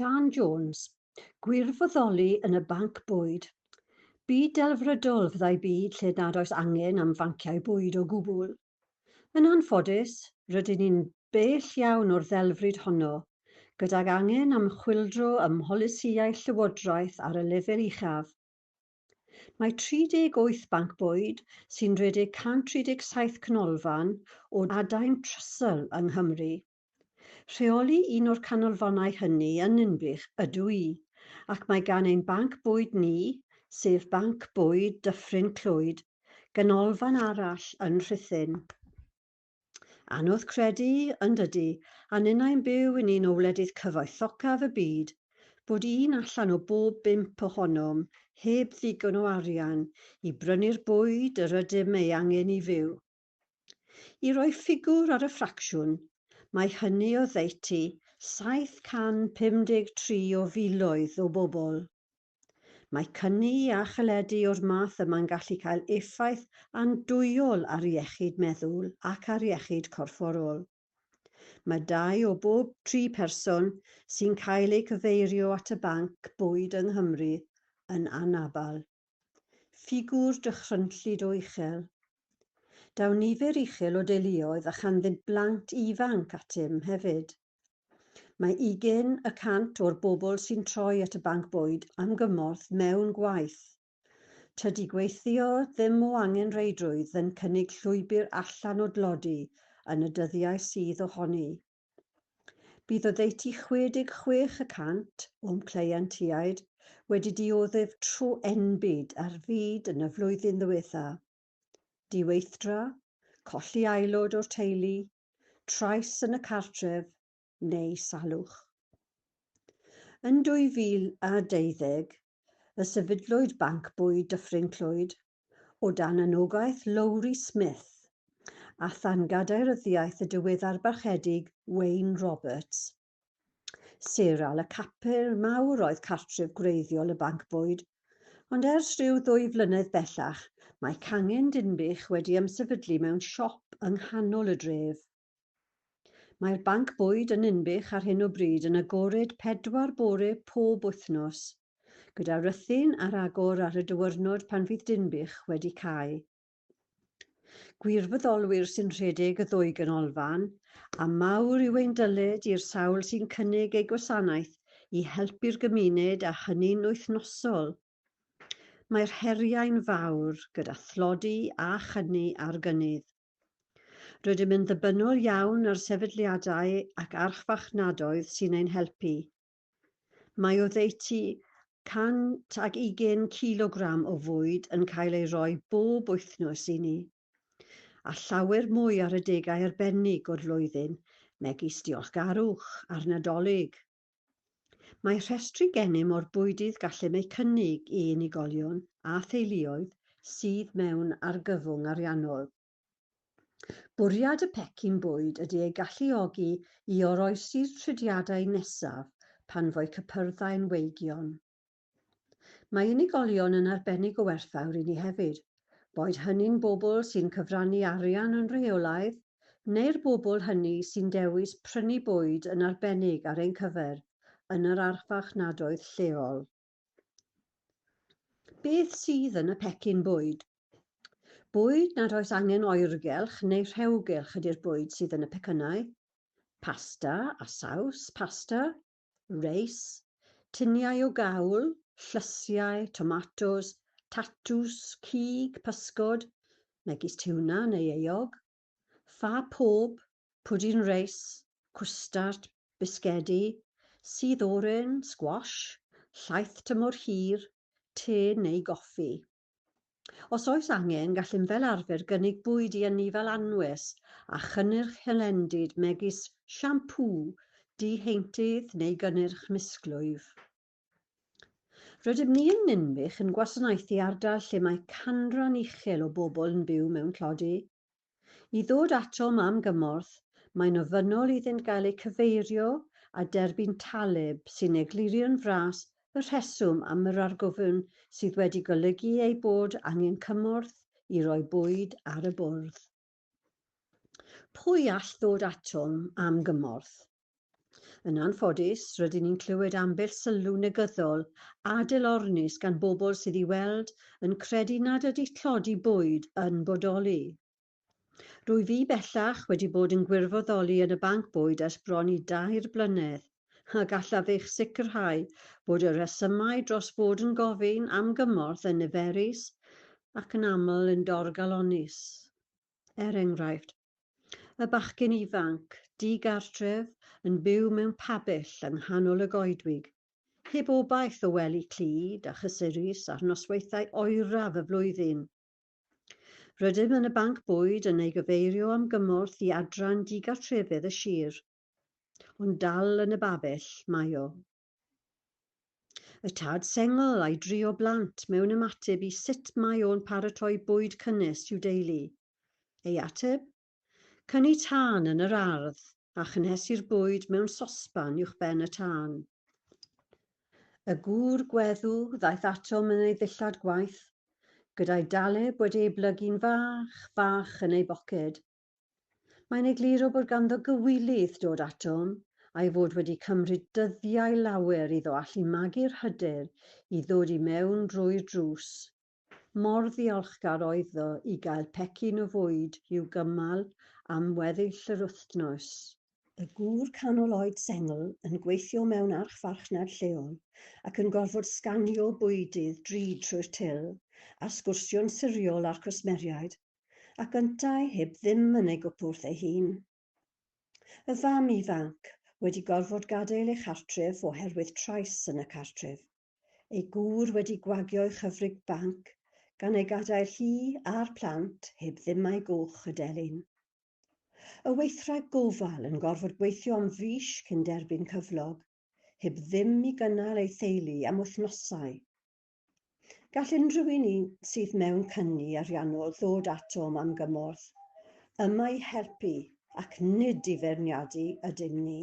Siân Jones, Gwirfoddoli yn y banc bwyd. Byd delfrydol fyddai byd lle nad oes angen am fanciau bwyd o gwbl. Yn anffodus, rydyn ni'n bell iawn o'r ddelfryd honno, gydag angen am chwyldro ym mholisïau llywodraeth ar y lefel uchaf. Mae 38 banc bwyd sy'n rhedeg 137 canolfan o adain Trussell yng Nghymru. Rheoli un o'r canolfannau hynny yn Ninbych ydw i, ac mae gan ein banc bwyd ni, sef Banc Bwyd Dyffryn Clwyd, ganolfan arall yn Rhuthun. Anodd credu, yn dydy, a ninnau'n byw yn un o wledydd cyfoethocaf y byd, bod un allan o bob bump ohonom heb ddigon o arian i brynu'r bwyd yr ydym ei angen i fyw. I roi ffigwr ar y ffracsiwn, mae hynny oddeutu 753 o filoedd o bobl. Mae cyni a chaledi o'r math yma'n gallu cael effaith andwyol ar iechyd meddwl ac ar iechyd corfforol. Mae dau o bob tri person sy'n cael eu cyfeirio at y banc bwyd yng Nghymru yn anabl. Ffigwr dychrynllyd o uchel. Daw nifer uchel o deuluoedd a chanddynt blant ifanc atym hefyd. Mae 20% o'r bobl sy'n troi at y banc bwyd am gymorth mewn gwaith. Tydi gweithio ddim o angenrheidrwydd yn cynnig llwybr allan o dlodi yn y dyddiau sydd ohoni. Bydd oddeutu 66% o'm cleientiaid wedi dioddef tro enbyd ar fyd yn y flwyddyn ddiwetha. Diweithdra, colli aelod o'r teulu, trais yn y cartref neu salwch. Yn 2012, y sefydlwyd Banc Bwyd Dyffryn Clwyd o dan anogaeth Lowri Smith a than gadeiryddiaeth y diweddar barchedig Wayne Roberts. Seiral y capel mawr oedd cartref gwreiddiol y banc bwyd, ond ers rhyw ddwy flynedd bellach mae cangen Dinbych wedi ymsefydlu mewn siop yng nghanol y dref. Mae'r banc bwyd yn Ninbych ar hyn o bryd yn agored 4 bore pob wythnos, gyda Rhuthun ar agor ar y diwrnod pan fydd Dinbych wedi cau. Gwirfoddolwyr sy'n rhedeg y ddwy ganolfan, a mawr yw ein dyled i'r sawl sy'n cynnig eu gwasanaeth i helpu'r gymuned a hynny'n wythnosol. Mae'r heriau'n fawr gyda thlodi a chyni ar gynnydd. Rydym yn ddibynnol iawn ar sefydliadau ac archfarchnadoedd sy'n ein helpu. Mae oddeutu 120 cilogram o fwyd yn cael ei roi bob wythnos i ni, a llawer mwy ar adegau arbennig o'r flwyddyn, megis diolchgarwch a'r Nadolig. Mae rhestri gennym o'r bwydydd gallem eu cynnig i unigolion a theuluoedd sydd mewn argyfwng ariannol. Bwriad y pecyn bwyd ydy eu galluogi i oroesi'r tridiadau nesaf pan fo'u cypyrddau'n weigion. Mae unigolion yn arbennig o werthfawr i ni hefyd, boed hynny'n bobl sy'n cyfrannu arian yn rheolaidd, neu'r bobl hynny sy'n dewis prynu bwyd yn arbennig ar ein cyfer yn yr archfarchnadoedd lleol. Beth sydd yn y pecyn bwyd? Bwyd nad oes angen oergylch neu rhewgylch ydy'r bwyd sydd yn y pecynnau. Pasta a saws pasta, reis, tuniau o gawl, llysiau, tomatos, tatws, cig, pysgod, megis tiwna neu eog, ffa pob, pwdin reis, cwstard, bisgedi, sudd oren, sgwash, llaeth tymor hir, te neu goffi. Os oes angen, gallem fel arfer gynnig bwyd i anifail anwes a chynnyrch hylendid megis siampŵ, diheintydd neu gynnyrch misglwyf. Rydym ni yn Ninbych yn gwasanaethu ardal lle mae canran uchel o bobl yn byw mewn tlodi. I ddod atom am gymorth, mae'n ofynnol iddynt gael eu cyfeirio a derbyn taleb sy'n eglurio'n fras y rheswm am yr argyfwng sydd wedi golygu eu bod angen cymorth i roi bwyd ar y bwrdd. Pwy all ddod atom am gymorth? Yn anffodus, rydyn ni'n clywed ambell sylw negyddol a dilornus gan bobl sydd i weld yn credu nad ydy tlodi bwyd yn bodoli. Rwyf fi bellach wedi bod yn gwirfoddoli yn y banc bwyd ers bron i 3 blynedd, a gallaf eich sicrhau bod y rhesymau dros fod yn gofyn am gymorth yn niferus ac yn aml yn dorcalonnus. Er enghraifft, y bachgen ifanc, digartref, yn byw mewn pabell yng nghanol y goedwig, heb obaith o wely clyd a chysurus ar nosweithiau oeraf y flwyddyn. Rydym yn y banc bwyd yn ei gyfeirio am gymorth i adran digartrefedd y sir, ond dal yn y babell mae o. Y tad sengl a'i dri o blant mewn ymateb i sut mae o'n paratoi bwyd cynnes i'w deulu. Ei ateb? Cynnu tân yn yr ardd a chynhesu'r bwyd mewn sosban uwchben y tân. Y gŵr gweddw ddaeth atom yn ei ddillad gwaith, gyda'i daleb wedi ei blygu'n fach, fach yn ei boced. Mae'n egluro bod ganddo gywilydd dod atom, a'i fod wedi cymryd dyddiau lawer iddo allu magu'r hyder i ddod i mewn drwy'r drws. Mor ddiolchgar oedd o i gael pecyn o fwyd i'w gymal am weddill yr wythnos. Y gŵr canol oed sengl yn gweithio mewn archfarchnad lleol ac yn gorfod sganio bwydydd drud trwy'r til a sgwrsio'n siriol â'r cwsmeriaid, ac yntau heb ddim yn ei gwpwrdd ei hun. Y fam ifanc wedi gorfod gadael ei chartref oherwydd trais yn y cartref. Ei gŵr wedi gwagio'i chyfrif banc, gan ei gadael hi a'r plant heb ddimai goch y delyn. Y weithwraig gofal yn gorfod gweithio am fis cyn derbyn cyflog, heb ddim i gynnal ei theulu am wythnosau. Gall unrhyw un sydd mewn cyni ariannol ddod atom am gymorth. Yma i helpu ac nid i feirniadu ydym ni.